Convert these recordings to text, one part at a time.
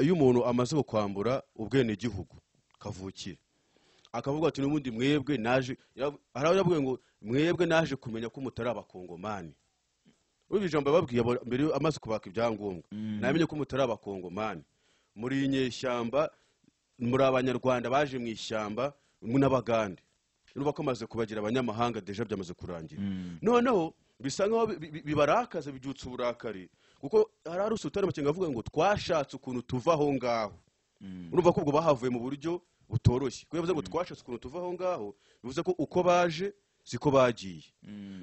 Iyo umuntu amaze kukwambura ubwenegihugu kavukire, akavuga ati n'ubundi mwebwe naje, hari aho yavuga ngo mwebwe naje kumenya ko mutari Abakongomani. Urumva ijambo yababwiye mbere amaze kubaka ibyangombwa: "Namenye ko mutari Abakongomani, muri inyeshyamba, muri Abanyarwanda baje mu ishyamba n'Abagande." Urumva ko amaze kubagira abanyamahanga, déjà byamaze kurangira. Noneho bisa nkaho bibarakaza, bibyutsa uburakari, kuko hari Sultani Makenga avuga ngo twashatse ukuntu tuva aho ngaho. Urumva ko ubwo bahavuye mu buryo butoroshye, kuko yavuze ngo twashatse ukuntu tuva aho ngaho, bivuze ko uko baje siko bagiye.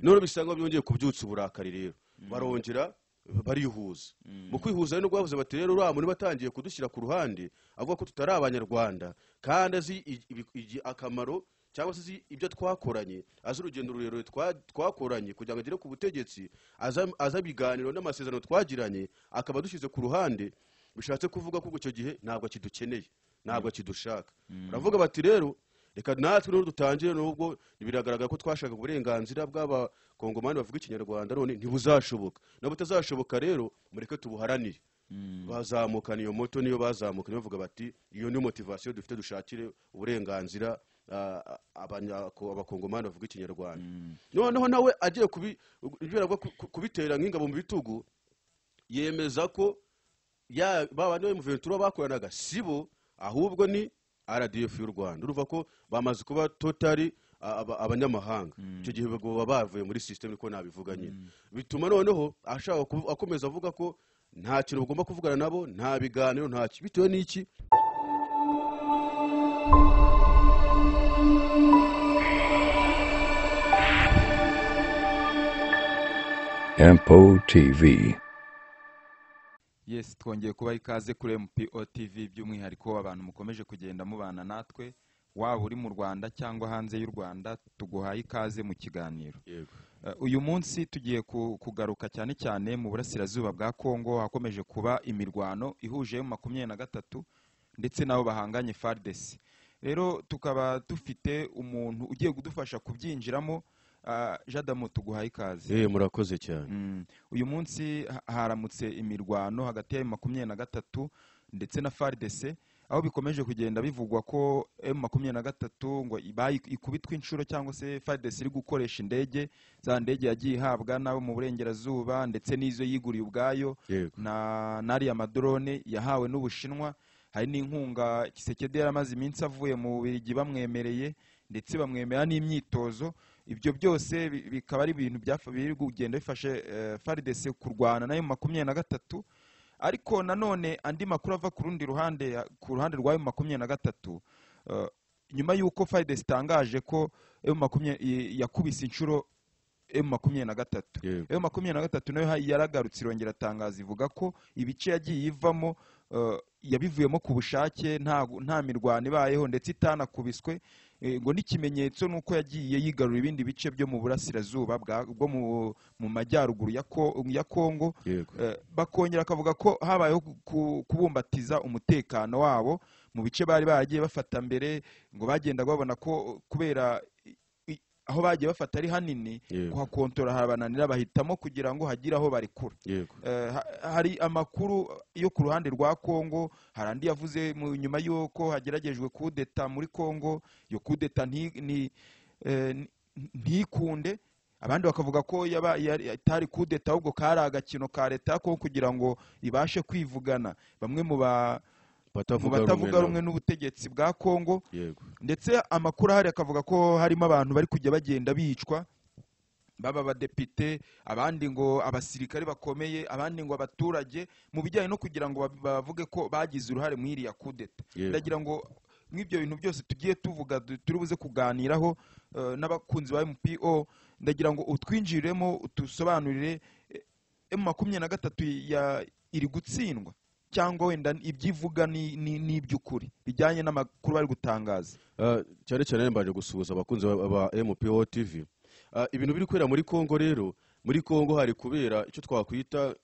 None bisa nkaho byongeye kubyutsa uburakari rero, barongera barihuza. Mu kwihuza rero, bavuze bati rero uriya muntu batangiye kudushyira ku ruhande, avuga ko tutari Abanyarwanda, kandi azi akamaro cyangwa se azi ibyo twakoranye, azi urugendo rurerure twakoranye kugira ngo agere ku butegetsi, aza ibiganiro n'amasezerano twagiranye, akaba adushyize ku ruhande, bishatse kuvuga ko icyo gihe ntabwo akidukeneye, ntabwo akidushaka. Baravuga bati rero reka natwe rero dutangire, nubwo biragaragara ko twashaka uburenganzira bw'Abakongomani bavuga Ikinyarwanda, none ntibuzashoboka. Nabo butazashoboka, rero mureke tubuharanire. Bazamukana iyo moto, niyo bazamukana bavuga bati iyo ni motivation dufite, dushakire uburenganzira Abakongomani bavuga Ikinyarwanda. Noneho nawe agiye kubitera nk'ingabo mu bitugu, yemeza ko ya ba bandi ba M23 bakoranaga sibo, ahubwo ni RDF y'u Rwanda. Urumva ko bamaze kuba totally abanyamahanga. Icyo gihe baba bavuye muri system, niko nabivuga nyine. Bituma noneho ashaka akomeza avuga ko nta kintu bagomba kuvugana nabo, nta biganiro, nta ki, bitewe n'iki? MPO TV. Yes, twongeye kubaha ikaze kuri MPO TV, by'umwihariko abantu mukomeje kugenda mubana natwe, waba uri mu Rwanda cyangwa hanze y'u Rwanda, tuguhaye ikaze mu kiganiro. Yego. Uyu munsi tugiye kugaruka cyane cyane mu burasirazuba bwa Kongo, hakomeje kuba imirwano ihuje M23 ndetse n'abo bahanganye FARDC. Rero tukaba dufite umuntu ugiye kudufasha kubyinjiramo. Jadamo, tuguhaye ikaze. Murakoze cyane. Uyu munsi haramutse imirwano hagati ya M23 ndetse na FARDC, aho bikomeje kugenda bivugwa ko M23 ngo ikubitwa inshuro, cyangwa se FARDC iri gukoresha indege, za ndege yagiye ihabwa n'abo mu burengerazuba ndetse n'izo yiguriye ubwayo, na n'ariya madrone yahawe n'Ubushinwa. Hari n'inkunga Tshisekedi yaramaze iminsi avuye mu Bubiligi bamwemereye, ndetse bamwemera n'imyitozo. Ibyo byose bikaba ari ibintu biri kugenda bifashe FARDC kurwana nayo 23. Ariko nanone andi makuru ava ku rundi ruhande, ku ruhande rwa M23, nyuma y'uko FARDC itangaje ko yakubise inshuro M23, M23 nayo yaragarutse irongera atangaza, ivuga ko ibice yagiye ivamo yabivuyemo ku bushake, nta mirwano ibayeho, ndetse itanakubiswe. Ngo n'ikimenyetso nuko yagiye yigarura ibindi bice byo mu burasirazuba bwo mu majyaruguru ya Kongo. Bakongera akavuga ko habayeho kubumbatiza umutekano wabo mu bice bari baragiye bafata mbere, ngo bagendaga babona ko kubera aho bagiye bafata ari hanini, kuhakontora harabananira, bahitamo kugira ngo hagire aho barekura. Hari amakuru yo ku ruhande rwa Kongo, hari andi yavuze nyuma y'uko hageragejwe kudeta muri Kongo, iyo kudeta ntikunde. Abandi bakavuga ko yaba itari kudeta, ahubwo kari agakino ka leta ko kugira ngo ibashe kwivugana bamwe mu batavuga batavuga rumwe rumwe nabo. n'ubutegetsi bwa Kongo. Ndetse amakuru ahari akavuga ko harimo abantu bari kujya bagenda bicwa, baba abadepite, abandi ngo abasirikare bakomeye, abandi ngo abaturage, mu bijyanye no kugira ngo bavuge ko bagize uruhare mu iriya kudeta. Ndagira ngo mw'ibyo bintu byose tugiye tuvuga, turi buze kuganiraho n'abakunzi ba MPO, ndagira ngo utwinjiriremo, utusobanurire M23 iri gutsindwa cyangwa wenda ibyivuga ni iby'ukuri bijyanye n'amakuru bari gutangaza. Cyane cyane mbaje gusuhuza abakunzi ba MPO TV. Ibintu biri kubera muri Kongo rero, muri Kongo hari kubera icyo twakwita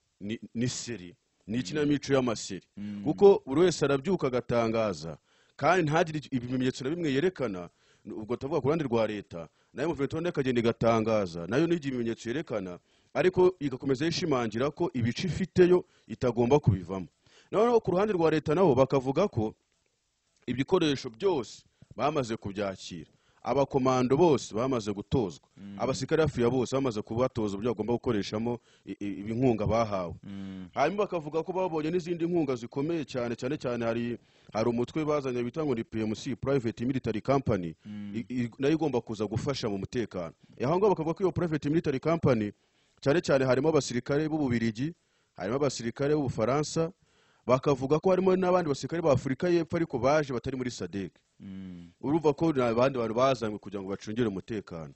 ni série, ni ikinamico y'amaseri, kuko buri wese arabyuka agatangaza kandi ntagire ibimenyetso na bimwe yerekana. Ubwo tuvuga ku ruhande rwa leta, nayo M23 ikagenda igatangaza, nayo ntigira ibimenyetso yerekana, ariko igakomeza yishimangira ko ibice ifiteyo itagomba kubivamo. Noneho ku ruhande rwa leta nabo bakavuga ko ibikoresho byose bamaze kubyakira, abakomando bose bamaze gutozwa, abasirikare hafi ya bose bamaze kubatoza uburyo bagomba gukoreshamo inkunga bahawe. Hanyuma bakavuga ko babonye n'izindi nkunga zikomeye cyane cyane cyane. Hari umutwe bazanye bita ngo ni PMC, Private Military Company, nayo igomba kuza gufasha mu mutekano. Aho ngaho bakavuga ko iyo Private Military Company cyane cyane harimo abasirikare b'Ububirigi, harimo abasirikare b'Ubufaransa, bakavuga ko harimo n'abandi basirikare ba Afurika y'Epfo ariko baje batari muri SADC. Urumva ko ni abandi bantu bazanywe kugira ngo bacungere umutekano.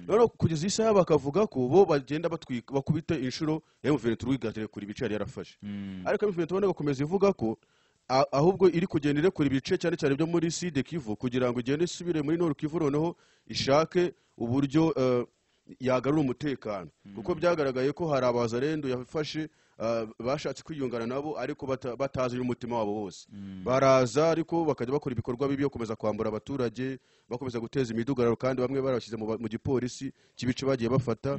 Noneho kugeza isaha bakavuga ko bo bagenda batwika, bakubita inshuro M23 igarekura ibice yari yarafashe. Ariko M23 igakomeza ivuga ko ahubwo iri kugenda irekura ibice cyane cyane byo muri Sud Kivu kugira ngo igende isubire muri Nord Kivu, noneho ishake uburyo yagarura umutekano, kuko byagaragaye ko hari abazarendo yafashe, bashatse kwiyungana nabo ariko batazi n'umutima wabo wose. Baraza ariko bakajya bakora ibikorwa bibi byo gukomeza kwambura abaturage, bakomeza guteza imidugararo, kandi bamwe barabashyize mu gipolisi cy'ibice bagiye bafata.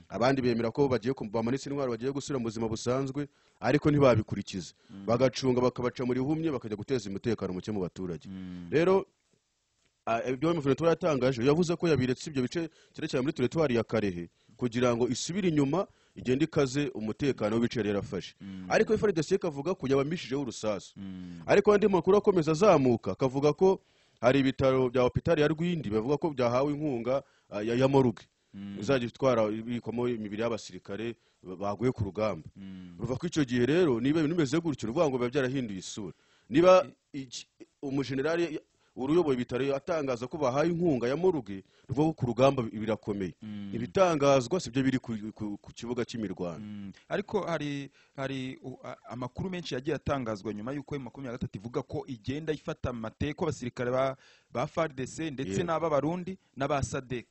Abandi bemera ko bagiye bamanitse intwaro, bagiye gusubira mu buzima busanzwe, ariko ntibabikurikiza, bagacunga bakabaca muri humye, bakajya guteza umutekano muke mu baturage. Rero ibyo M23 yatangaje, yavuze ko yabiretse ibyo bice cyane cyane muri teritwari ya Karehe kugira ngo isubire inyuma, igende ikaze umutekano w'ibice yari yarafashe. Ariko FARDC ikavuga ko yabamishijeho urusasu. Ariko andi makuru akomeza azamuka akavuga ko hari ibitaro bya hopitali ya Rwindi bavuga ko byahawe inkunga ya morgue izajya itwara ibikwamo imibiri y'abasirikare baguye ku rugamba. Ruva ko icyo gihe rero niba ibintu bimeze gutyo, ruvuga ngo biba byarahinduye isura. Niba umujenerali uruyoboye ibitaro atangaza ko bahaye inkunga ya morgue, ruvuga ko ku rugamba birakomeye. Ibitangazwa sibyo biri ku kibuga cy'imirwano. Ariko hari amakuru menshi yagiye atangazwa nyuma y'uko M23 ivuga ko igenda ifata amateko abasirikare ba FARDC ndetse n'ab'Abarundi n'aba SADC.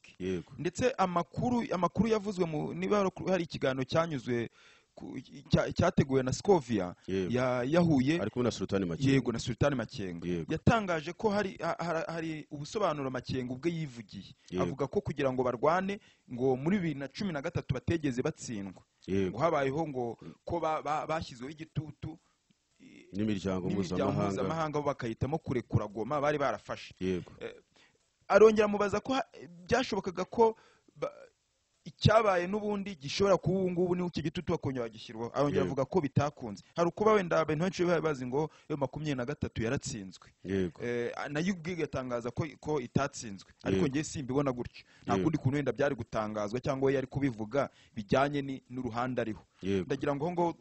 Ndetse amakuru yavuzwe mu niba hari ikiganiro cyanyuzwe cyateguwe na Scovia yahuye ari kumwe na Sultani Makenga. Yego, na Sultani Makenga. Yatangaje ko hari ubusobanuro Makenga ubwe yivugiye, avuga ko kugira ngo barwane ngo muri 2013 bategeze batsindwa, ngo habayeho ngo ko bashyizweho igitutu n'imiryango n'imiryango mpuzamahanga, mpuzamahanga, bo bakahitamo kurekura Goma bari barafashe. Arongera amubaza ko byashobokaga ko icyabaye n'ubundi gishobora kuba ubu ngubu, niba iki gitutu bakongera bagishyirwaho. Arongera avuga ko bitakunze. Hari ukuba wenda abantu benshi bari bazi ngo iyo 23 yaratsinzwe. Nayo ubwe igatangaza ko itatsinzwe, ariko ngiye simbibona gutyo. Nta kundi kuntu wenda byari gutangazwa cyangwa we yari kubivuga bijyanye n'uruhande ariho. Ndagira ngo aho ngaho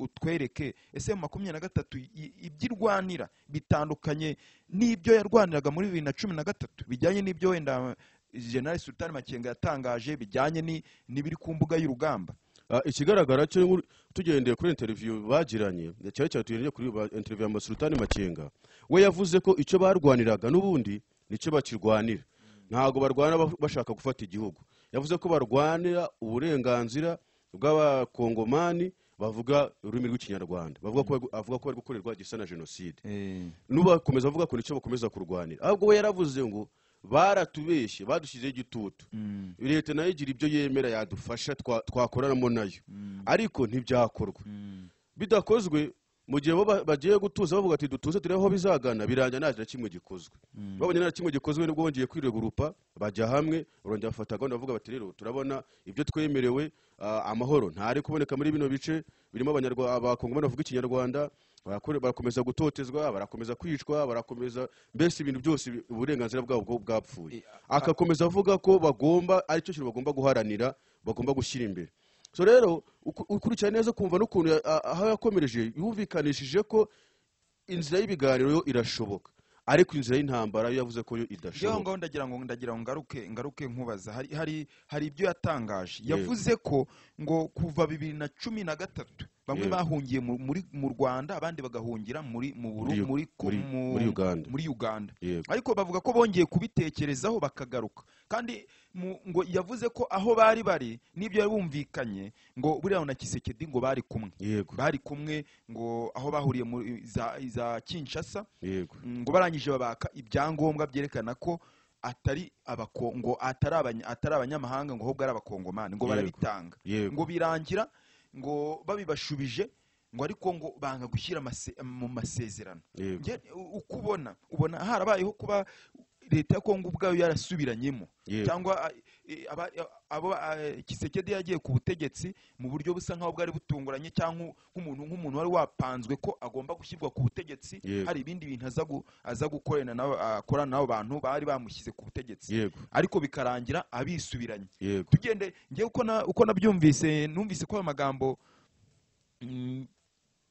utwereke, ese mu 23 ibyo irwanira bitandukanye n'ibyo yarwaniraga muri 2013, bijyanye n'ibyo wenda General Sultan Makenga yatangaje, bijyanye n'ibiri ku mbuga y'urugamba? Ikigaragara cyo tugendeye kuri interview bagiranye, cyane cyane tugendeye kuri interview ya Sultani Makenga, we yavuze ko icyo barwaniraga n'ubundi nicyo bakirwanira. Ntabwo barwana bashaka gufata igihugu. Yavuze ko barwanira uburenganzira bw'Abakongomani bavuga ururimi rw'Ikinyarwanda, bavuga ko avuga ko bari gukorerwa igisa na jenoside. N'ubu akomeza avuga ko nicyo bakomeza kurwanira. Ahubwo we yaravuze ngo baratubeshye, badushyizeho igitutu, leta nayo igira ibyo yemera yadufasha twakoranamo nayo, ariko ntibyakorwa. Bidakozwe mu gihe bo bagiye gutuza, bavuga ati dutuze turebe aho bizagana, birangira nta na kimwe gikozwe. Babonye nta na kimwe gikozwe, nibwo bongeye kwiregurupa, bajya hamwe, barongera bafata gahunda, bavuga bati rero turabona ibyo twemerewe, amahoro ntari kuboneka muri bino bice birimo Abakongomani bavuga Ikinyarwanda, barakomeza gutotezwa, barakomeza kwicwa, barakomeza mbese ibintu byose uburenganzira bwabo bwapfuye. Akakomeza avuga ko bagomba, aricyo kintu bagomba guharanira, bagomba gushyira imbere. So rero ukurikirana neza kumva n'ukuntu aho yakomereje yumvikanishije ko inzira y'ibiganiro yo irashoboka, ariko inzira y'intambara yo yavuze ko yo Ngewe aho idashoboka. ngaho ndagira ngo ngaruke nkubaza, hari ibyo yatangaje. Yavuze ko ngo kuva 2013 bamwe bahungiye mu Rwanda, abandi bagahungira muri mu Buru- Muri muri muri Uganda. Muri Uganda. Ariko bavuga ko bongeye kubitekerezaho bakagaruka. Kandi ngo yavuze ko aho bari bari n'ibyo yari bumvikanye, ngo buriya na Tshisekedi ngo bari kumwe, bari kumwe ngo aho bahuriye muri za Kinshasa, ngo barangije babaka ibyangombwa byerekana ko atari abako ngo atari abanyamahanga, ngo ahubwo ari Abakongomani, ngo barabitanga, ngo birangira ngo babibashubije. Ngo ariko ngo banga gushyira mu masezerano. Yego. Nge uko ubona harabayeho kuba leta ya Kongo ubwayo yarasubiranyemo, cyangwa abo Tshisekedi yagiye ku butegetsi mu buryo busa nkaho bwari butunguranye, cyangwa nk'umuntu wari wapanzwe ko agomba gushyirwa ku butegetsi, hari ibindi bintu aza gukorana nabo, akorana n'abo bantu bari bamushyize ku butegetsi, ariko bikarangira abisubiranye. Tugende, ngewe uko nabyumvise, numvise ko ayo magambo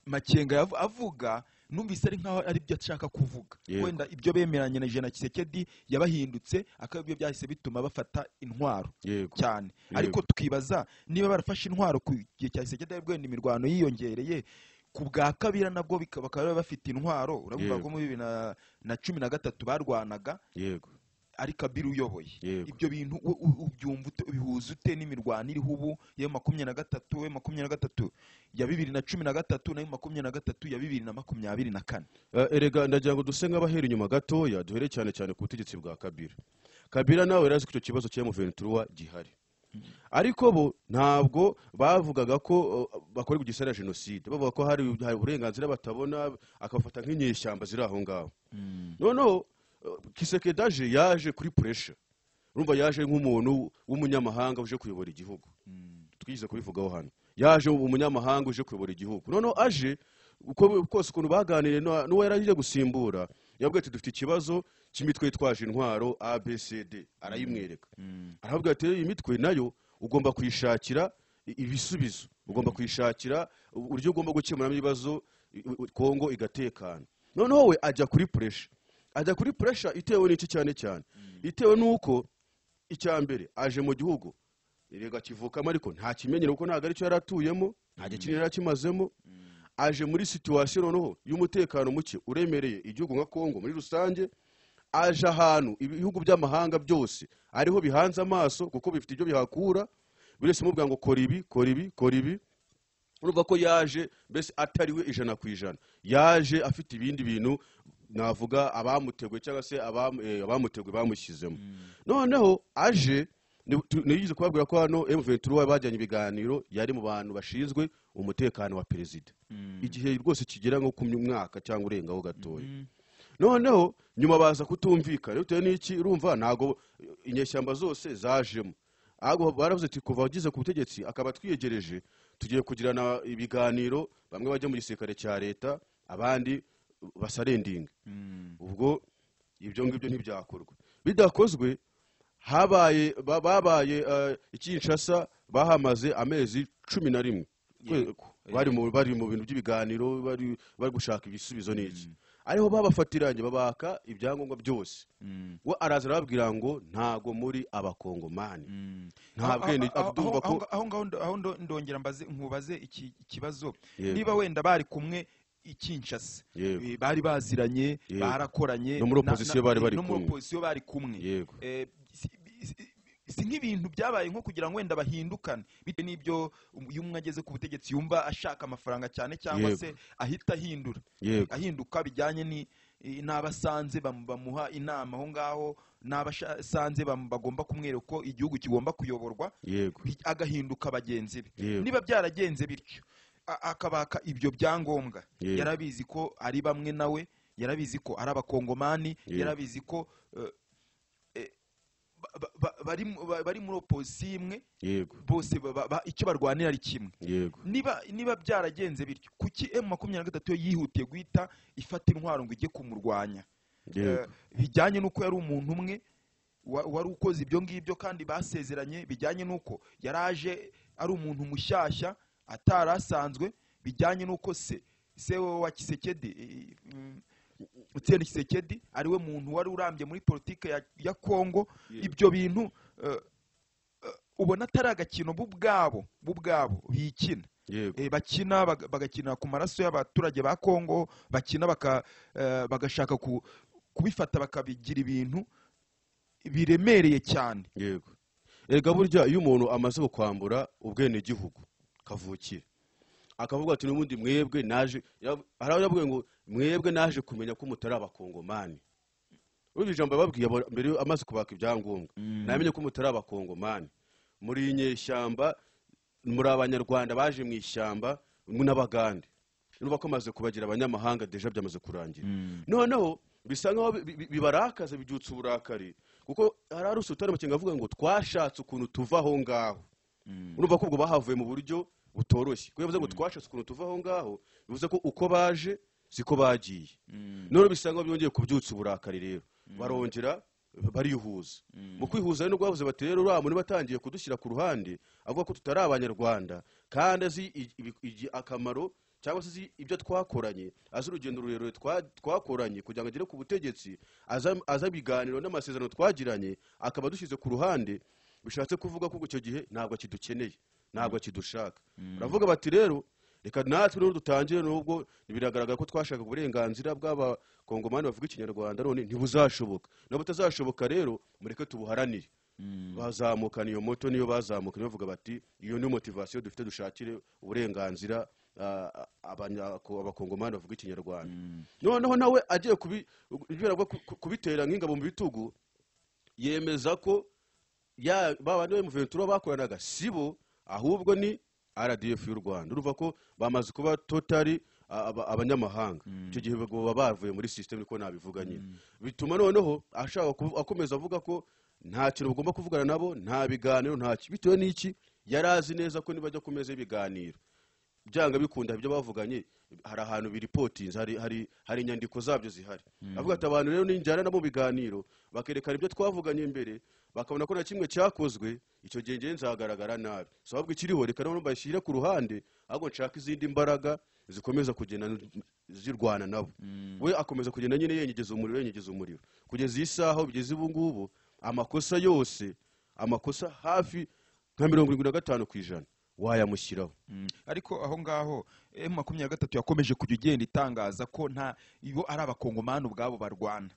Makenga avuga, numvise ari nkaho ari byo ashaka kuvuga. Wenda ibyo bemeranye na Jena Tshisekedi yabahindutse, akaba ibyo byahise bituma bafata intwaro cyane. Ariko tukibaza niba barafashe intwaro ku gihe cya Tshisekedi, aribwo wenda imirwano yiyongereye. Ku bwa Kabila nabwo bakaba bafite intwaro, uravuga ko muri 2013 barwanaga, ari Kabila uyoboye. Ibyo bintu ubyumva ute, ubihuza ute n'imirwano iriho ubu ya 23, ya 23 ya 2013 na 23 ya 2024? Erega ndagira ngo duse nk'abahera inyuma gatoya, duhere cyane cyane ku butegetsi bwa Kabila. Kabila nawe yari azi ko icyo kibazo cya M23 gihari, ariko bo ntabwo bavugaga ko bakorerwa igisara jenoside, bavuga ko hari uburenganzira batabona, akabafata nk'inyeshyamba ziri aho ngaho. Noneho Tshisekedi aje, yaje kuri pressure. Urumva yaje nk'umuntu w'umunyamahanga uje kuyobora igihugu, twize kubivugaho hano. Yaje umunyamahanga uje kuyobora igihugu, noneho aje uko kose ukuntu baganiriye n'uwo yari agiye gusimbura, yabwiye ati dufite ikibazo cy'imitwe yitwaje intwaro ABCD, arayimwereka, aravuga ati iyi mitwe nayo ugomba kuyishakira ibisubizo, ugomba kuyishakira uburyo ugomba gukemuramo ibibazo, Kongo igatekana. Noneho we ajya kuri pressure, ajya kuri pressure itewe n'iki? Cyane cyane itewe n'uko icya mbere aje mu gihugu erega kivukamo, ariko nta kimenyero, kuko ntabwo aricyo yari atuyemo, nta gihe kinini yari akimazemo. Aje muri situation noneho y'umutekano muke uremereye igihugu nka Kongo muri rusange, aje ahantu ibihugu by'amahanga byose ariho bihanze amaso, kuko bifite ibyo bihakura. Buri wese amubwira ngo kora ibi, kora ibi, kora ibi. Urumva ko yaje mbese atari we 100%, yaje afite ibindi bintu, navuga abamuteguye cyangwa se abamuteguye bamushyizemo. Noneho aje nigeze kubabwira ko hano M23 bajyanye ibiganiro, yari mu bantu bashinzwe umutekano wa perezida igihe rwose kigera nko ku mwaka cyangwa urengaho gatoya. Noneho nyuma baza kutumvikana bitewe n'iki? Urumva ntabwo inyeshyamba zose zajemo, ahubwo baravuze ati kuva ageze ku butegetsi akaba twiyegereje, tugiye kugirana ibiganiro, bamwe bajya mu gisirikare cya leta, abandi basurrenderinga. Ubwo ibyo ngibyo ntibyakorwa. Bidakozwe, habaye babaye i Kinshasa, bahamaze amezi 11. Bari mu bintu by'ibiganiro, bari gushaka ibisubizo n'iki, ariho babafatiranye babaka ibyangombwa byose. We araza arababwira ngo ntago muri abakongomani, nta bwene ndumva ko Aho ngaho aho ndongera mbaze, nkubaze iki ikibazo. Yego. Niba wenda bari kumwe i Kinshasa, bari baziranye, barakoranye, No muri opposition bari bari no muri kumwe. opposition bari kumwe. Si nk'ibintu byabaye nko kugira ngo wenda bahindukane bitewe n'ibyo, iyo umwe ageze ku butegetsi yumva ashaka amafaranga cyane, cyangwa se ahita ahindura, ahinduka bijyanye n'abasanze bamuha inama aho ngaho, n'abasanze bagomba kumwereka uko igihugu kigomba kuyoborwa, agahinduka bagenzi be. Niba byaragenze bityo, akabaka ibyo byangombwa, yarabizi ko ari bamwe nawe, yarabizi ko ari abakongomani, yarabizi ko bari muri opposition imwe, bose icyo barwanira ari kimwe. Niba byaragenze bityo, kuki M23 yo yihutiye guhita ifata intwaro ngo ijye kumurwanya? Bijyanye n'uko yari umuntu umwe wari ukoze ibyo ngibyo kandi basezeranye, bijyanye n'uko yaraje ari umuntu mushyashya atari asanzwe, bijyanye n'uko se wa Tshisekedi, Etienne Tshisekedi, ari we muntu wari urambye muri politike ya Kongo. Ibyo bintu ubona atari agakino bo ubwabo bikina? Bakina bagakina ku maraso y'abaturage ba Kongo, bakina bagashaka kubifata bakabigira ibintu biremereye cyane. Yego, erega burya iyo umuntu amaze kukwambura ubwenegihugu kavukire, akavuga ati n'ubundi mwebwe naje hari aho yavuga ngo mwebwe naje kumenya ko mutari abakongomani. Urumva ijambo yababwiye mbere amaze kubaka ibyangombwa: namenye ko mutari abakongomani, muri inyeshyamba, muri abanyarwanda baje mu ishyamba n'abagande. Urumva ko amaze kubagira abanyamahanga, déjà byamaze kurangira. Noneho bisa nkaho bibarakaza, bibyutsa uburakari, kuko hari Sultani Makenga avuga ngo twashatse ukuntu tuva aho ngaho. Urumva ko ubwo bahavuye mu buryo butoroshye, kuko yavuze ngo twashatse ukuntu tuva aho ngaho, bivuze ko uko baje siko bagiye. None bisa nkaho byongeye kubyutsa uburakari rero, barongera barihuza. Mu kwihuza rero nubwo bavuze bati rero uriya muntu batangiye kudushyira ku ruhande, avuga ko tutari Abanyarwanda, kandi azi akamaro cyangwa se azi ibyo twakoranye, azi urugendo rurerure twakoranye kugira ngo agere ku butegetsi, aza ibiganiro n'amasezerano twagiranye, akaba adushyize ku ruhande, bishatse kuvuga ko icyo gihe ntabwo akidukeneye, ntabwo akidushaka. Baravuga bati rero reka natwe rero dutangire, nubwo biragaragara ko twashaka uburenganzira bw'Abakongomani bavuga Ikinyarwanda, none ntibuzashoboka. Nabo butazashoboka, rero mureke tubuharanire. Bazamukana iyo moto, niyo bazamukana bavuga bati iyo ni motivation dufite, dushakire uburenganzira Abakongomani bavuga Ikinyarwanda. Noneho nawe agiye kubitera nk'ingabo mu bitugu, yemeza ko ya ba bandi ba M23 bakoranaga sibo, ahubwo ni RDF y'u Rwanda. Urumva ko bamaze kuba totally abanyamahanga. Icyo gihe baba bavuye muri system, niko nabivuga nyine. Bituma noneho ashaka akomeza avuga ko nta kintu bagomba kuvugana nabo, nta biganiro, nta bitewe n'iki? Yari azi neza ko nibajya ku meza y'ibiganiro, byanga bikunda ibyo bavuganye hari ahantu biripotinze, hari inyandiko zabyo zihari. Avuga ati abantu rero ninjyana nabo mu biganiro, bakerekana ibyo twavuganye mbere, bakabona ko na kimwe cyakozwe, icyo gihe ngewe nzagaragara nabi. So ahubwo ikiriho, reka noneho mbashyire ku ruhande, ahubwo nshaka izindi mbaraga zikomeza kugenda zirwana nabo. We akomeza kugenda nyine yenyegeza umuriro, yenyegeza umuriro, kugeza iyi saha aho bigeze ubu ngubu. Amakosa yose, amakosa hafi nka 75% wayamushyiraho. Ariko aho ngaho M23 yakomeje kujya igenda itangaza ko nta ibo ari Abakongomani ubwabo barwana.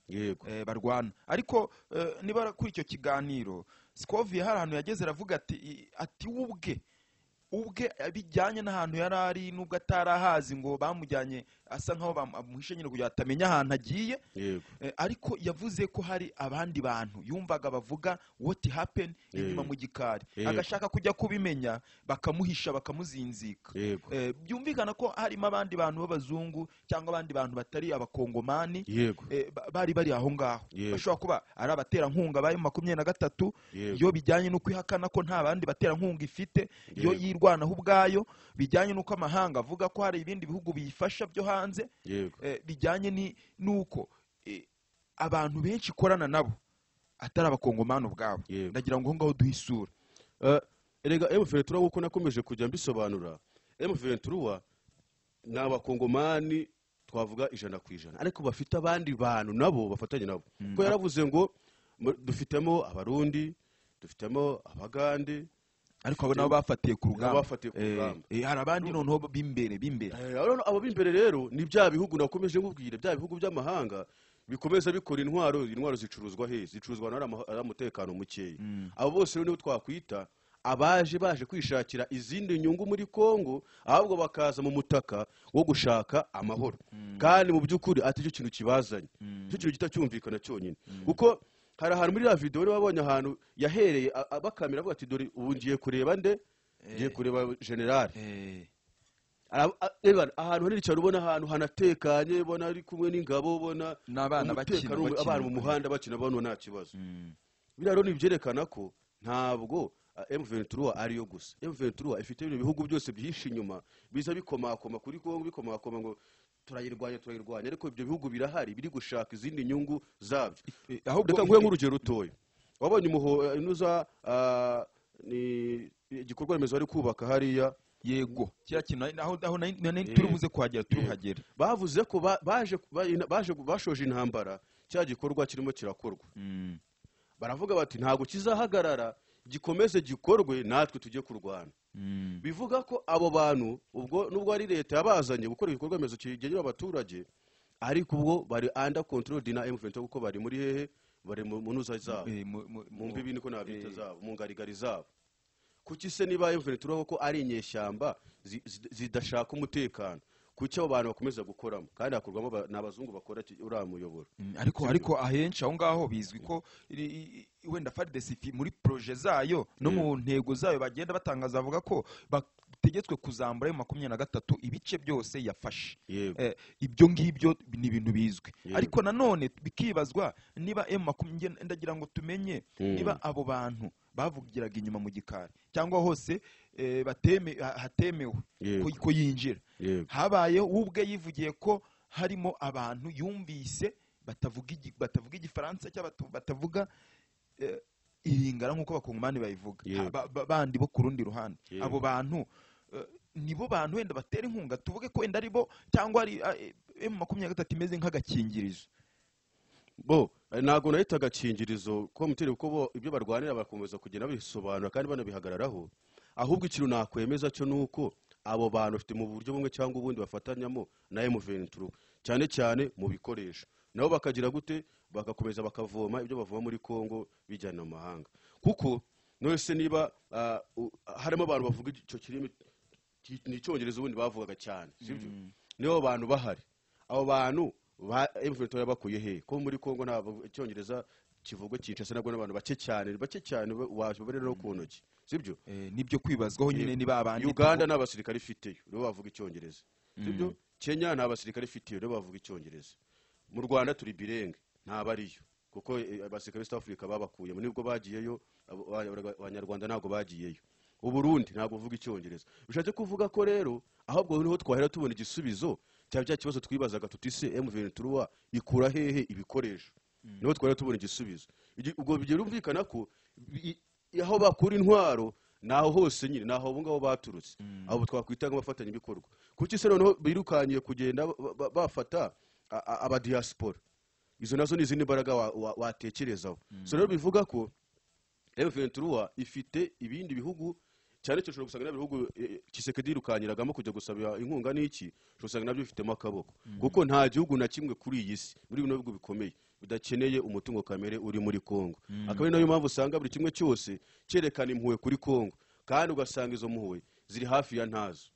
Barwana, ariko niba kuri icyo kiganiro Scovia hari ahantu yageze aravuga ati ubwe bijyanye n'ahantu yari ari, nubwo atari ahazi, ngo bamujyanye asa nkaho bamuhishe nyine kugira ngo atamenya ahantu agiye. Ariko yavuze ko hari abandi bantu yumvaga bavuga what happened inyuma mu gikari, agashaka kujya kubimenya bakamuhisha, bakamuzinzika. Byumvikana ko harimo abandi bantu b'abazungu cyangwa abandi bantu batari Abakongomani bari aho ngaho, bashobora kuba ari abaterankunga ba M23. Iyo bijyanye n'uko ihakana ko nta bandi baterankunga ifite, iyo yirwanaho ubwayo, bijyanye n'uko amahanga avuga ko hari ibindi bihugu biyifasha byo hanze, bijyanye n'uko abantu benshi ikorana nabo atari Abakongomani ubwabo. Ndagira ngo aho ngaho duhe isura. Erega M23, nk'uko nakomeje kujya mbisobanura, M23 ni Abakongomani twavuga 100%, ariko bafite abandi bantu nabo bafatanya nabo, kuko yaravuze ngo dufitemo Abarundi, dufitemo Abagande. Ariko abo nabo bafatiye ku rugamba. Bafatiye ku rugamba. Hari abandi noneho b'imbere. Abo b'imbere rero ni bya bihugu nakomeje nkubwira, bya bihugu by'amahanga bikomeza bikora intwaro. Intwaro zicuruzwa he? Zicuruzwa n'ari umutekano mukeya. Abo bose rero nibo twakwita abaje baje kwishakira izindi nyungu muri Kongo, ahubwo bakaza mu mutaka wo gushaka amahoro, kandi mu by'ukuri atari cyo kintu kibazanye. Icyo kintu kitacyumvikana cyonyine, kuko hari ahantu muri ya video rero wabonye ahantu yahereye bakamera avuga ati dore ubu ngiye kureba nde? Ngiye kureba general. Reba ahantu hanini cyane, ubona ahantu hanatekanye, ubona ari kumwe n'ingabo, ubona n'abana bakina, umutekano, bakina. Abana mu muhanda bakina, babona nta kibazo. Biriya rero ni ibyerekana ko ntabwo M23 ariyo gusa. M23 ifite ibintu bihugu byose byihishe inyuma, biza bikomakoma kuri Kongo, bikomakoma ngo turayirwanya, turayirwanya, ariko ibyo bihugu birahari biri gushaka izindi nyungu zabyo. Ahubwo Reka nguhe nk'urugero rutoya. Wabonye umuho inuza ni igikorwa remezo bari kubaka hariya? Yego, kiriya kintu aho turi buze kuhagera, turi buhagere. Bavuze ko baje bashoje intambara, cya gikorwa kirimo kirakorwa. Baravuga bati ntabwo kizahagarara, gikomeze gikorwe, natwe tujye kurwana. Bivuga ko abo bantu ubwo nubwo ari leta yabazanye gukora ibikorwa remezo kigenewe abaturage, ariko ubwo bari under control na M23, kuko bari muri hehe? Bari mu ntuza zabo, mu mbibi niko nabita, zabo, mu ngarigari zabo. Kuki se niba M23 ko ari inyeshyamba zidashaka umutekano, kuki abo bantu bakomeza gukoramo, kandi hakorwamo ni abazungu bakora uriya muyoboro? Ariko ahenshi aho ngaho bizwi ko wenda FARDC muri projet zayo no mu ntego zayo bagenda batangaza, bavuga ko Itegetswe kuzambura M23 ibice byose yafashe. Ibyo ngibyo ni ibintu bizwi. Ariko nanone bikibazwa niba M20, ndagira ngo tumenye niba abo bantu bavugiraga inyuma mu gikari cyangwa hose hatemewe ko yinjira. Habayeho ubwe yivugiye ko harimo abantu yumvise batavuga igifaransa cyangwa batavuga iringara nk'uko abakongomani bayivuga, bandi bo ku rundi ruhande. Abo bantu nibo bantu wenda batera inkunga, tuvuge ko wenda ari bo cyangwa ari M23 imeze nk'agakingirizo. Bo ntabwo nahita agakingirizo ko muteri, kuko bo ibyo barwanira bakomeza kugenda babisobanura kandi banabihagararaho. Ahubwo ikintu nakwemeza cyo ni uko abo bantu bafite mu buryo bumwe cyangwa ubundi bafatanyamo na M23, cyane cyane mu bikoresho, nabo bakagira gute, bagakomeza bakavoma ibyo bavoma muri Kongo bijyana mu mahanga. Kuko none se niba harimo abantu bavuga icyo kirimi, ni icyongereza ubundi bavugaga cyane, sibyo? Nibo bantu bahari, abo bantu ba M23 bakuye he, ko muri Kongo ntabwo icyongereza kivugwa Kinshasa, nabwo n'abantu bake cyane, bake cyane wabarera no ku ntoki, sibyo? Nibyo kwibazwaho nyine niba abandi Uganda nta basirikare ifiteyo nibo bavuga icyongereza, sibyo? Kenya nta basirikare ifiteyo nibo bavuga icyongereza. Mu Rwanda turi bilingue, ntabariyo, kuko abasirikare East Africa babakuyemo nibwo bagiyeyo, abanyarwanda ntabwo bagiyeyo. Uburundi ntabwo buvuga icyongereza. Bishatse kuvuga ko rero ahubwo niho twahera tubona igisubizo cya bya kibazo twibazaga tuti: se M23 ikura hehe ibikoresho? Niho twahera tubona igisubizo. Ubwo birumvikana ko aho bakura intwaro naho hose nyine naho abo ngabo baturutse, abo twakwita nk'abafatanyabikorwa. Kuki se noneho birukanyiye kugenda bafata abadiaspora? Izo nazo ni izindi mbaraga watekerezaho. So rero bivuga ko M23 ifite ibindi bihugu, cyane cyane ushobora gusanga n'ibihugu Tshisekedi yirukanyiragamo kujya gusaba inkunga n'iki, ushobora gusanga nabyo bifitemo akaboko, kuko nta gihugu na kimwe kuri iyi si muri bino bihugu bikomeye bidakeneye umutungo kamere uri muri Kongo. Akaba ari nayo mpamvu usanga buri kimwe cyose cyerekana impuhwe kuri Kongo, kandi ugasanga izo mpuhwe ziri hafi ya ntazo,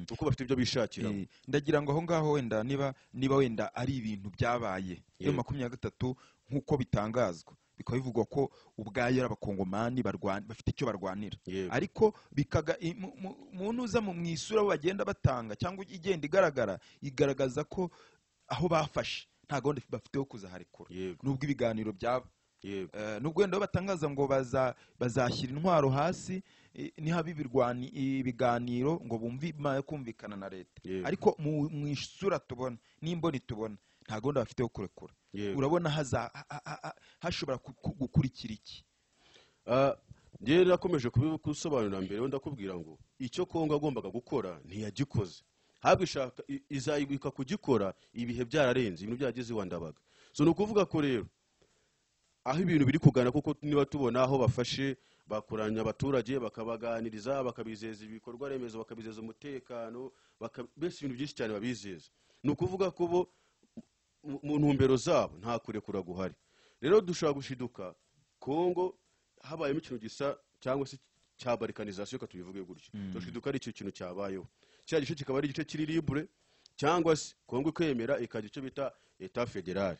kuko bafite ibyo bishakira. Ndagira ngo aho ngaho wenda niba wenda ari ibintu byabaye iyo 23 nk'uko bitangazwa, bikaba bivugwa ko ubwayo ari abakongomani bafite icyo barwanira, ariko bikaga mu ntuza mu isura bo bagenda batanga cyangwa igenda igaragara, igaragaza ko aho bafashe nta gahunda bafite yo kuzaharekura, nubwo ibiganiro byaba, nubwo wenda bo batangaza ngo bazashyira intwaro hasi nihaba ibiganiro ngo bumve kumvikana na leta, ariko mu isura tubona n'imboni tubona nta gahunda bafite yo kurekura. Urabona hashobora gukurikira iki? Njyewe nakomeje kubigusobanurira mbere, ndakubwira ngo icyo Kongo yagombaga gukora ntiyagikoze, ahubwo ishaka izayibika kugikora ibihe byararenze, ibintu byageze iwa Ndabaga. So ni ukuvuga ko rero aho ibintu biri kugana, kuko niba tubona aho bafashe bakoranya abaturage, bakabaganiriza, bakabizeza ibikorwa remezo, bakabizeza umutekano, mbese ibintu byinshi cyane babizeza, ni ukuvuga ko bo mu ntumbero zabo nta kurekura guhari. Rero dushobora gushiduka Kongo habayemo ikintu gisa cyangwa se cya balkanisation, reka tubivuge gutyo. Turashiduka ari icyo kintu cyabayeho, kiriya gice kikaba ari igice kiri libre, cyangwa se Kongo ikemera ikajya icyo bita état fédéral,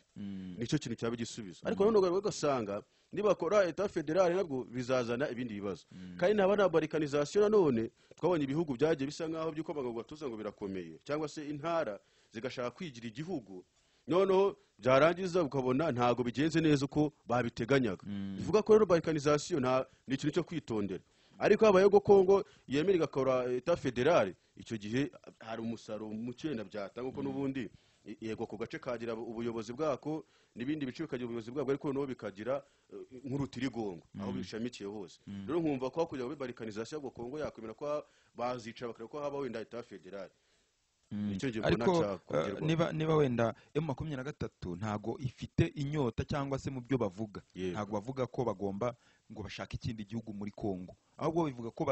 nicyo kintu cyaba igisubizo. Ariko nanone ugasanga nibakora état fédéral nabwo bizazana ibindi bibazo, kandi naba na balkanisation nanone twabonye ibihugu byagiye bisa nkaho byikomaga ngo gatuza ngo birakomeye, cyangwa se intara zigashaka kwigira igihugu, noneho byarangiza ukabona ntabwo bigenze neza uko babiteganyaga. Bivuga ko rero balkanisation nta ni ikintu cyo kwitondera. Ariko habayeho ko Kongo yemera igakora état fédéral, icyo gihe hari umusaruro muke na byatanga, kuko n'ubundi yego ku gace kagira ubuyobozi bwako n'ibindi bice bikagira ubuyobozi bwabwo, ariko noneho bikagira nk'urutirigongo aho bishamikiye hose. Rero nkumva ko kugira ngo balkanisation, ahubwo Kongo yakwemera ko bazicara bakareba ko haba wenda état fédéral. Nicyo njye mbona Ariko cyakongerwa. niba wenda M23 ntago ifite inyota cyangwa se mu byo bavuga, ntago bavuga ko bagomba ngo bashake ikindi gihugu muri Kongo, ahubwo bivuga ko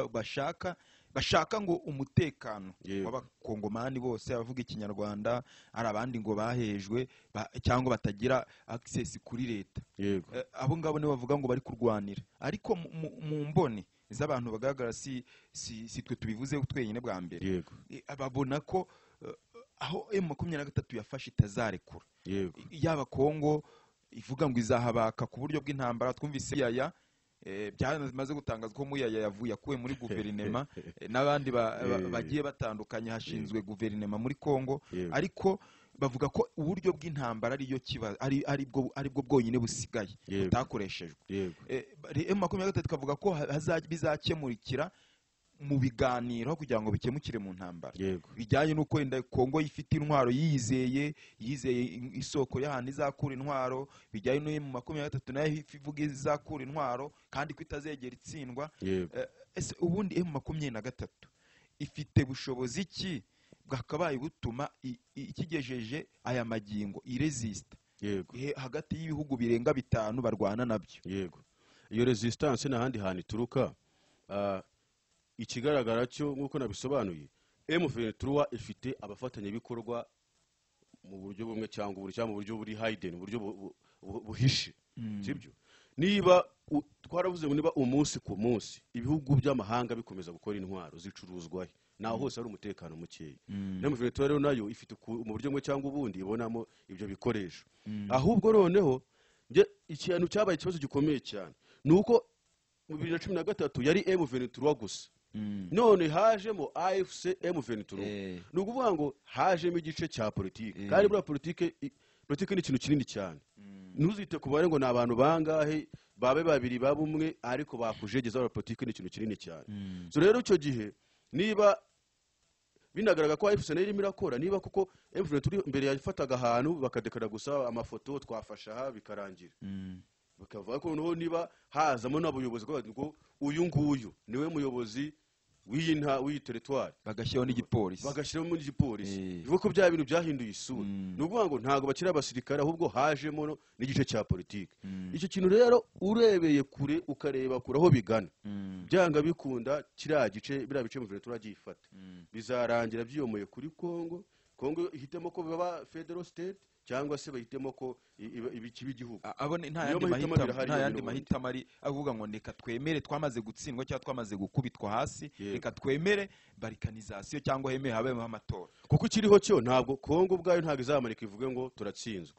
bashaka ngo umutekano w'abakongomani bose, abavuga ikinyarwanda, ari abandi ngo bahejwe cyangwa batagira access kuri leta. Abo ngabo nibo bavuga ngo bari kurwanira. Ariko mu mboni z'abantu bagaragara, si twe tubivuze twenyine bwa mbere, babona ko aho M23 yafashe itazarekura, yaba Kongo ivuga ngo izahabaka ku buryo bw'intambara twumvise yaya. Byamaze gutangazwa ko Muyaya yavuye, yakuwe muri guverinema, n'abandi bagiye batandukanye, hashinzwe guverinema muri Kongo. Ariko bavuga ko uburyo bw'intambara ariyo kiba ari aribwo bwonyine busigaye butakoreshejwe. M23 ikavuga ko bizakemurikira mu biganiro kugira ngo bikemukire mu ntambara, bijyanye n'uko wenda Kongo ifite intwaro, yizeye isoko y'ahantu izakura intwaro, bijyanye n'iyo M23 nayo ivuga izakura intwaro kandi ko itazegera itsindwa. Ese ubundi M23 ifite bushobozi ki bwakabaye butuma ikigejeje aya magingo iresista hagati y'ibihugu birenga bitanu barwana nabyo? Yego, iyo resistance nta handi hantu ituruka. Ikigaragara cyo, nk'uko nabisobanuye, M23 ifite abafatanyabikorwa mu buryo bumwe cyangwa ubundi, cyangwa mu buryo buri hidden, mu buryo buhishe, sibyo? Niba twaravuze ngo niba umunsi ku munsi ibihugu by'amahanga bikomeza gukora intwaro, zicuruzwa he? Naho hose hari umutekano mukeya. M23 rero nayo ifite mu buryo bumwe cyangwa ubundi ibonamo ibyo bikoresho. Ahubwo noneho nge ikintu cyabaye ikibazo gikomeye cyane ni uko mu 2013 yari M23 gusa, none hajemo AFC M23. Ni ukuvuga ngo hajemo igice cya politiki. Kandi buriya politiki ni ikintu kinini cyane. Ntuzite ku mubare ngo ni abantu bangahe, babe babiri, babe umwe, ariko bakujegeza. Buriya politiki ni ikintu kinini cyane. So rero icyo gihe niba binagaragara ko AFC nayo irimo irakora, niba kuko M23 mbere yafataga ahantu bakadekara gusa amafoto, twafashe aha, bikarangira, bakavuga ko noneho niba hazamo n'abayobozi ngo uyu nguyu niwe muyobozi w'iyi w'iyi territoire, bagashyiraho n'igipolisi, bagashyiramo n'igipolisi, bivuga ko bya bintu byahinduye isura. Ni ukuvuga ngo ntabwo bakiri abasirikare, ahubwo hajemo n'igice cya politiki. Icyo kintu rero urebeye kure, ukareba kure aho bigana, byanga bikunda kiriya gice, biriya bice mu turagifata, bizarangira byiyomoye kuri Kongo. Kongo ihitemo ko biba federal state cyangwa se bahitemo ko iba igihugu. Abo nta Niyo yandi mahitamo mahitamo abiri ahari nta yandi n'ubundi. mahitamo ari avuga ngo reka twemere twamaze gutsindwa cyangwa twamaze gukubitwa hasi, reka twemere balkanisation cyangwa hemere habeho amatora. Kuko ikiriho cyo, ntabwo Kongo ubwayo ntabwo izamanika ivuge ngo turatsinzwe.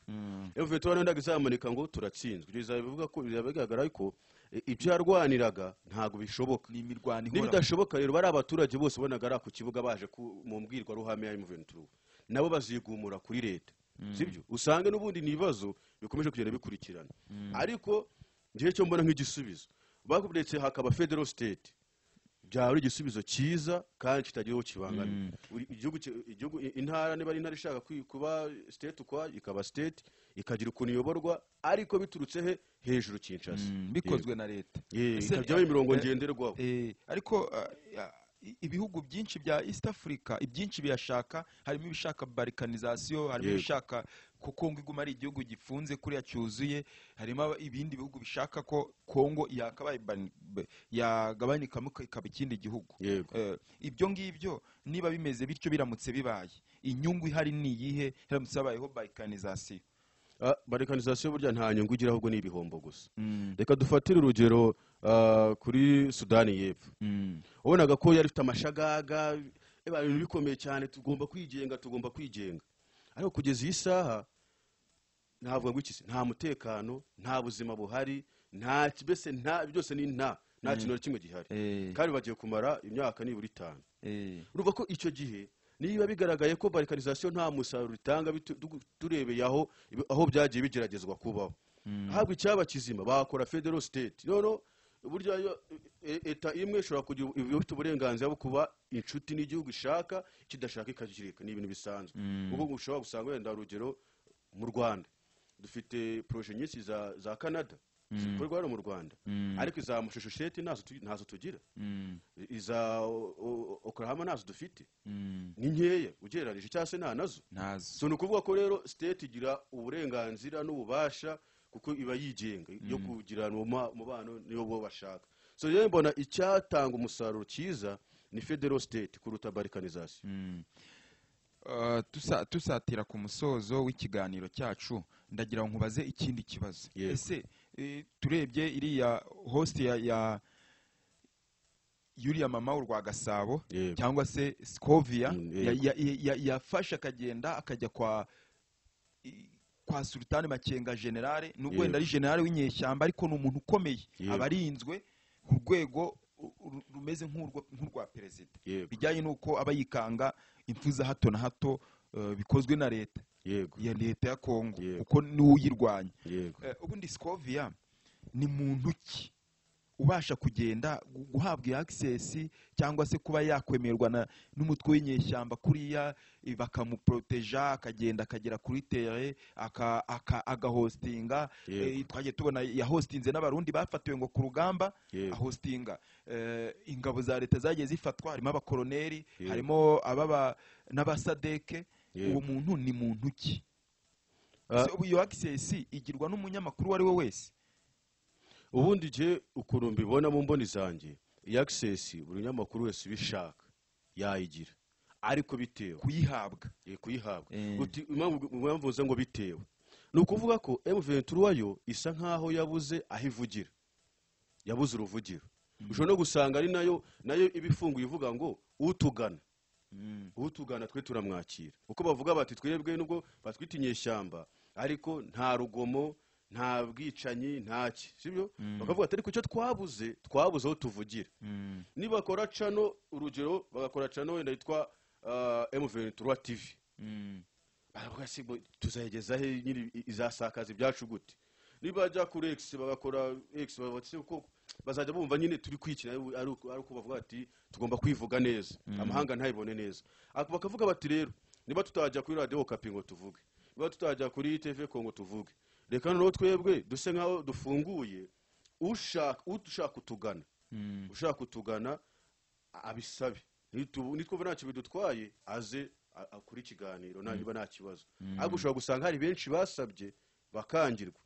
M23 nayo ntabwo izamanika ngo turatsinzwe. Ibyo bizaba bivuga ko bizaba bigaragara ko ibyo yarwaniraga ntabwo bishoboka. Ni imirwano ihoraho. Nibidashoboka rero, bari abaturage bose ubonaga ari ku kibuga baje mu mbwirwaruhame ya M23, nabo bazigumura kuri leta, sibyo? Usange n'ubundi ni ibibazo bikomeje kugenda bikurikirana. Ariko ngewe cyo mbona nk'igisubizo, bakuretse hakaba federal state, byaba ari igisubizo cyiza kandi kitagira uwo kibangamira. Igihugu, intara, niba ari intara ishaka kuba state ukwayo, ikaba state, ikagira ukuntu iyoborwa, ariko biturutse he? Hejuru, Kinshasa. Bikozwe na leta. Ikajyaho imirongo ngenderwaho. Ariko ibihugu byinshi bya East Africa, ibyinshi biyashaka, harimo ibishaka balkanisation, harimo ibishaka ko Kongo iguma ari igihugu gifunze kuriya cyuzuye, harimo ibindi bihugu bishaka ko Kongo yakabaye yagabanikamo ikaba ikindi gihugu. Ibyo ngibyo niba bimeze bityo, biramutse bibaye, inyungu ihari ni iyihe haramutse habayeho balkanisation? Balkanisation burya nta nyungu igira, ahubwo ni ibihombo gusa. Reka dufatire urugero kuri Sudani y'Epfo. Wabonaga ko yari ifite amashagaga, ibintu bikomeye cyane, tugomba kwigenga, tugomba kwigenga, ariko kugeza iyi saha ntavuga ngo iki se, nta mutekano, nta buzima buhari, nta mbese nta byose ni nta kintu na kimwe gihari, kandi bagiye kumara imyaka nibura 5. Urumva ko icyo gihe niba bigaragaye ko balkanisation nta musaruro itanga, turebeye aho byagiye bigeragezwa kubaho, ahubwo icyaba kizima bakora federal state. Noneho burya iyo eta imwe ishobora kugira, iba ifite uburenganzira bwo kuba inshuti n'igihugu ishaka, kidashaka ikakireka, ni ibintu bisanzwe. Kuko ushobora gusanga wenda urugero mu Rwanda dufite projets nyinshi za Canada zikorwa hano mu Rwanda, ariko iza Massachusetts ntazo tugira, iza Oklahoma ntazo dufite, ni nkeya ugereranyije cyangwa se nta nazo. Ntazo. So ni ukuvuga ko rero state igira uburenganzira n'ububasha, kuko iba yigenga, yo kugirana umubano niyo bo bashaka. So rero mbona icyatanga umusaruro cyiza ni federal state kuruta balkanisation. Tusatira ku musozo w'ikiganiro cyacu, ndagira ngo nkubaze ikindi kibazo. Yego. Ese turebye iriya host ya yuriya mama w'u Gasabo cyangwa se Scovia, yafashe akagenda akajya kwa Kwa Sultani Makenga generale, nubwo wenda ari generale w'inyeshyamba, ariko ni umuntu ukomeye, aba arinzwe ku rwego rumeze nk'urwa perezida, bijyanye n'uko aba yikanga impfu za hato na hato bikozwe na leta ya leta ya Kongo, kuko niwe uyirwanya. Ubundi Scovia ni muntu ki ubasha kugenda guhabwa iyo access, cyangwa se kuba yakwemerwa n'umutwe w'inyeshyamba kuriya, bakamuproteja, akagenda akagera kuri terrain, agahostinga? Twagiye tubona yahostinze n'Abarundi bafatiwe ngo ku rugamba, ahostinga ingabo za leta zagiye zifatwa, harimo abakoroneri, harimo ababa n'abasadeke. Uwo muntu ni muntu ki? Ese ubu iyo access igirwa n'umunyamakuru uwo ari we wese? Ubundi je ukuntu mbibona mu mboni zanjye, iyi access buri munyamakuru wese ubishaka yayigira, ariko bitewe kuyihabwa. Kuyihabwa. Uti impamvu uvuze ngo bitewe, ni ukuvuga ko M23 yo isa nkaho yabuze aho ivugira, yabuze uruvugiro. Ushobora no gusanga ari nayo iba ifunguye ivuga ngo utugana, utugana twe turamwakira, kuko bavuga bati twebwe nubwo batwita inyeshyamba, ariko nta rugomo, nta bwicanyi, ntaki, sibyo? Bakavuga ati ariko icyo twabuze, twabuze aho tuvugira. Nibakora channel, urugero bagakora channel wenda yitwa M23 TV, baravuga se ngo tuzayigeza he nyiri, izasakaza ibyacu gute? Nibajya kuri X bagakora X, bavuga ati se ko bazajya bumva nyine turi kwikina, ari uko bavuga ati tugomba kwivuga neza, amahanga ntayibone neza. Ariko bakavuga bati rero niba tutajya kuri Radio Okapi ngo tuvuge, niba tutajya kuri TV Congo tuvuge, reka noneho twebwe duse nkaho dufunguye, ushaka utugana abisabe. Nitwumva ntacyo bidutwaye, aze akore ikiganiro niba nta kibazo. Ariko ushobora gusanga hari benshi basabye bakangirwa,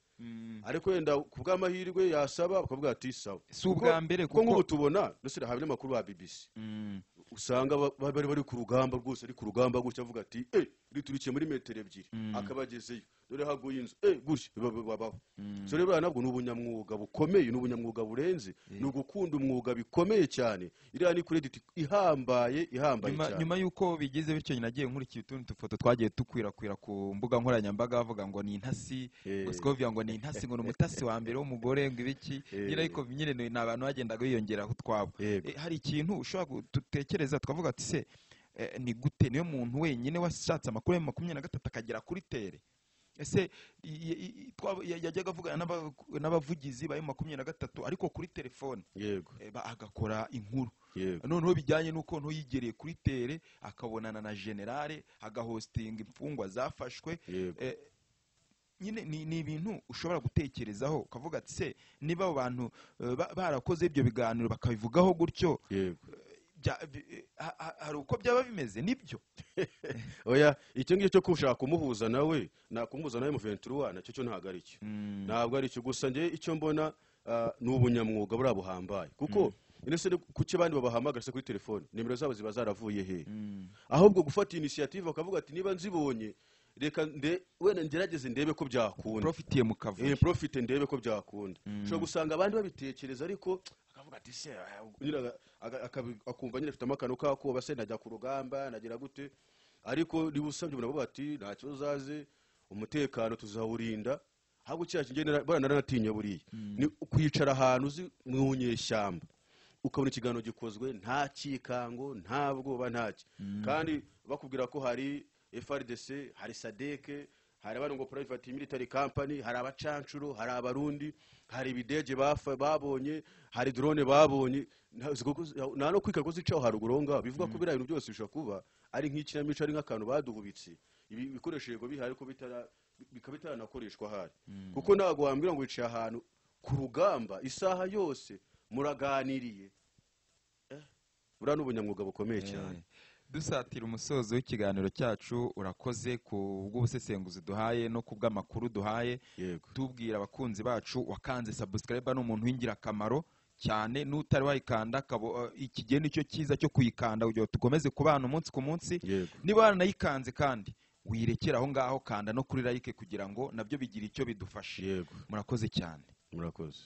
ariko wenda ku bw'amahirwe yasaba bakavuga ati sawa. Si ubwa mbere, kuko nk'ubu tubona ndetse hari abanyamakuru ba BBC usanga bari bari ku rugamba rwose, ari ku rugamba gutya avuga ati riturikiye muri metero 2, akabagezeyo, dore haguye inzu, gutya babaho. So rero nabwo ni ubunyamwuga bukomeye, ni ubunyamwuga burenze, ni ugukunda umwuga bikomeye cyane. Iriya ni credit ihambaye, ihambaye cyane. Nyuma y'uko bigize bityo, nagiye nkurikiye utundi dufoto twagiye dukwirakwira ku mbuga nkoranyambaga, bavuga ngo ni intasi, ngo Scovia ngo ni intasi, ngo ni umutasi wa mbere w'umugore, ngo ibiki. Nyine ariko nyine ni abantu bagendaga biyongeraho utwabo. Hari ikintu ushobora gutekereza tukavuga ati se ni gute niyo muntu wenyine washatse amakuru ya 23 akagera kuri terrain? Ese yajyaga avugana n'abavugizi ba 23 ariko kuri telefone, agakora inkuru? Noneho bijyanye n'uko ntuyigereye kuri terrain, akabonana na generale, agahostinga imfungwa zafashwe. Nyine ni ibintu ushobora gutekerezaho ukavuga ati se niba abo bantu barakoze ibyo biganiro bakabivugaho gutyo, hari uko byaba bimeze nibyo? Oya, icyo ngicyo cyo gushaka kumuhuza nawe, nakumuhuza nawe M23, nacyo cyo ntabwo ari cyo, ntabwo ari cyo. Gusa njye icyo mbona ni ubunyamwuga buriya buhambaye, kuko ese kuki abandi babahamagara se kuri telefone, nimero zabo ziba zaravuye he? Ahubwo gufata initiative bakavuga ati niba nzibonye, reka wenda ngerageze ndebe ko byakunda, profitiye mu kavuyo, profite ndebe ko byakunda. Ushobora gusanga abandi babitekereza, ariko akavuga ati se akumva nyine afite amakano kako, se najya ku rugamba nagira gute? Ariko niba usabye umuntu avuga ati nta kibazo, uzaze, umutekano tuzawurinda. Ahubwo kiriya kintu bora naranatinye buriya ni kwicara ahantu uzi mu nyeshyamba, ukabona ikiganiro gikozwe nta cyikango, nta bwoba, ntaki, kandi bakubwira ko hari FARDC, hari SADC, hari abantu ngo private military company, hari abacancuro, hari Abarundi, hari ibidege babonye, hari drone babonye, nta no kwika ko zicaho haruguru ngaho. Bivuga ko biriya bintu byose bishobora kuba ari nk'ikinamico, ari nk'akantu baduhubitse. Ibi bikoresho yego bihari, ariko bikaba bitaranakoreshwa ahari, kuko ntabwo wambwira ngo wicaye ahantu ku rugamba isaha yose muraganiriye. Buriya ni ubunyamwuga bukomeye cyane. Dusatira umusozo w'ikiganiro cyacu, urakoze ku bw'ubusesenguzi duhaye no ku bw'amakuru duhaye. Tubwira abakunzi bacu, wakanze subscribe ni umuntu w'ingirakamaro cyane, n'utari wayikanda iki gihe nicyo cyiza cyo kuyikanda kugira ngo dukomeze kubana umunsi ku munsi. Niba waranayikanze kandi wirekera aho ngaho, kanda no kuri like kugira ngo nabyo bigire icyo bidufasha. Murakoze cyane. Murakoze.